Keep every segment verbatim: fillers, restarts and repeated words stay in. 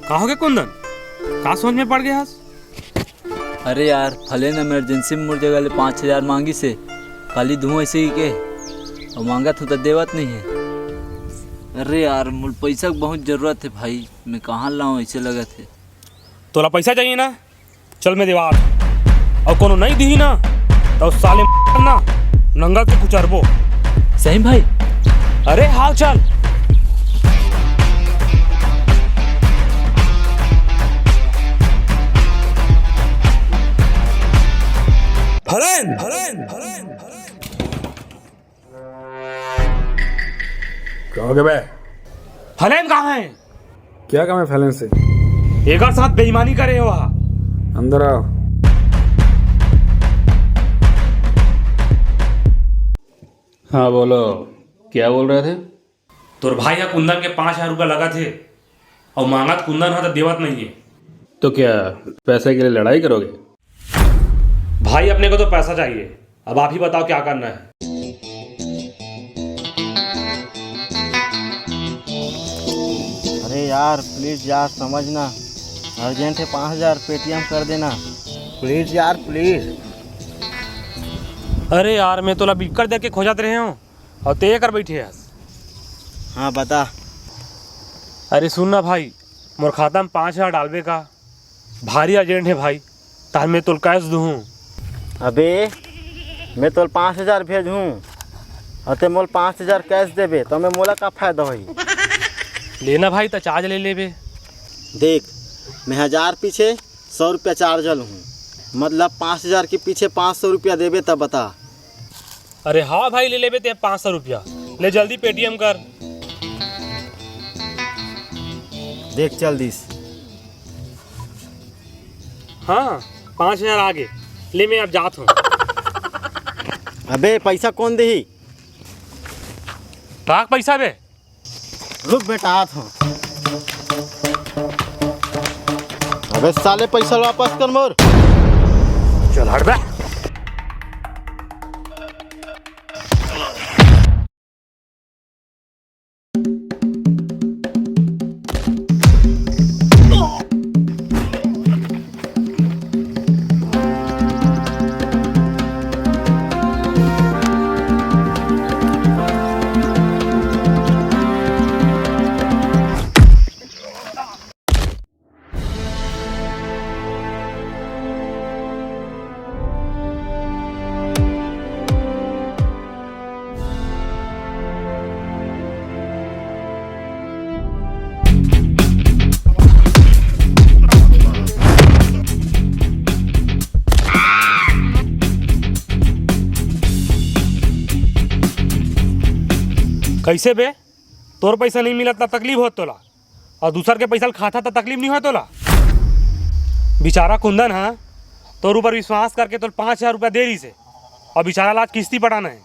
का होगे कुंदन? का सोच में पड़ गे हस? अरे यार, फलेन emergency में मोर जगह ले पाँच हजार मांगिस हे, काली दूहूं अइसे कहिके, अउ मांगत हूं त देवत नइ हे। अरे यार, मोर पइसा के बहुत जरूरत हे भाई, मैं कहां लाऊं अइसे लगत हे। तोला पइसा चाहिए ना? चल मैं देवात हूं। अउ कोनो नइ दिही ना, त साले ना नंगत के कुचरबो। सही भाई? अरे हाव चल। फलेन, फलेन, फलेन, फलेन। का होगे बे? फलेन कहां हे? क्या काम है फैलेंस से? एकर साथ बेईमानी करे हो हा। अंदर आओ। हाँ, बोलो, क्या बोल रहे थे? तोर भाई हा कुंदन के पाँच हजार रुपया लगत हे, अउ मांगत कुंदन हा त देवत नइ हे। तो क्या पैसे के लिए लड़ाई करोगे? भाई, अपने को तो पैसा चाहिए, अब आप ही बताओ क्या करना है। अरे यार, please यार, समझना, urgent है, पाँच हजार Paytm कर देना, please यार, please। अरे यार, मैं तोला बिक्कट देर के खोजत रहे हूँ अउ ते कर बैठे हस। हाँ, बता। अरे सुन ना भाई, मोर खाता में पाँच हजार डालबे का? भारी urgent है भाई, ताहन मैं तोल cash दूहूँ। अबे, मैं तोल पाँच हजार भेजहूँ, अउ ते मोल पाँच हजार cash देबे, त मैं मोला का फायदा होही? लेना भाई, त charge ले लेबे। देख, मैं हजार पीछे सौ रुपया charge लूहूँ, मतलब पाँच हजार के पीछे पाँच सौ रुपया देबे, तब बता। अरे हाँ भाई, ले लेबे ते पाँच सौ रुपया। ले जल्दी Paytm कर। देख चल दिस। हाँ, पाँच हजार आ गे। ले मैं अब जात हूँ। अबे पैसा कौन देही? राख पैसा बे। रुक बेटा, आत हूँ। अबे साले, पैसा वापस कर मोर। चल हट बे। कैसे बे? तोर पैसा नहीं मिलत ना तकलीफ होत तोला, अउ दूसर के पैसा ल खाता त तकलीफ नहीं होय तोला? बिचारा कुंदन हा तोर ऊपर विश्वास करके तोल पाँच हजार रुपया दे रहिस हे, अउ बिचारा ला आज किस्ती पटाना हे।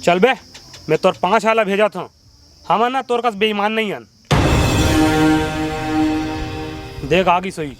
चल बे, मैं तोर पाँच हजार ला भेजत हूँ। हमन ना तोर कस बेईमान नहीं हन। देख, आ गिस होही।